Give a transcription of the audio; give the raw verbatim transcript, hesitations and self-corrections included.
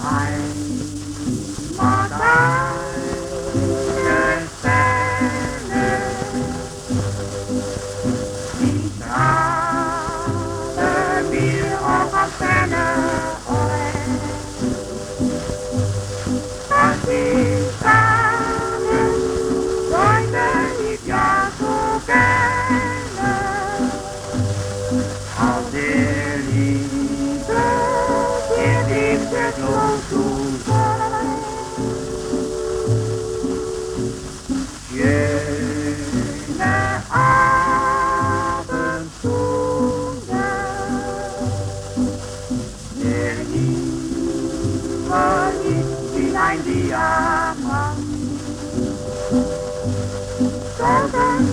Ein Madame Sterne, die traue mir auch auf Sterne ein. An die Sterne, Freunde, ich ja so gerne. Aus der Liebe, der Liebe so zu sein. Schöne Abendstunde, der Himmel ist wie ein Diamant. Tausend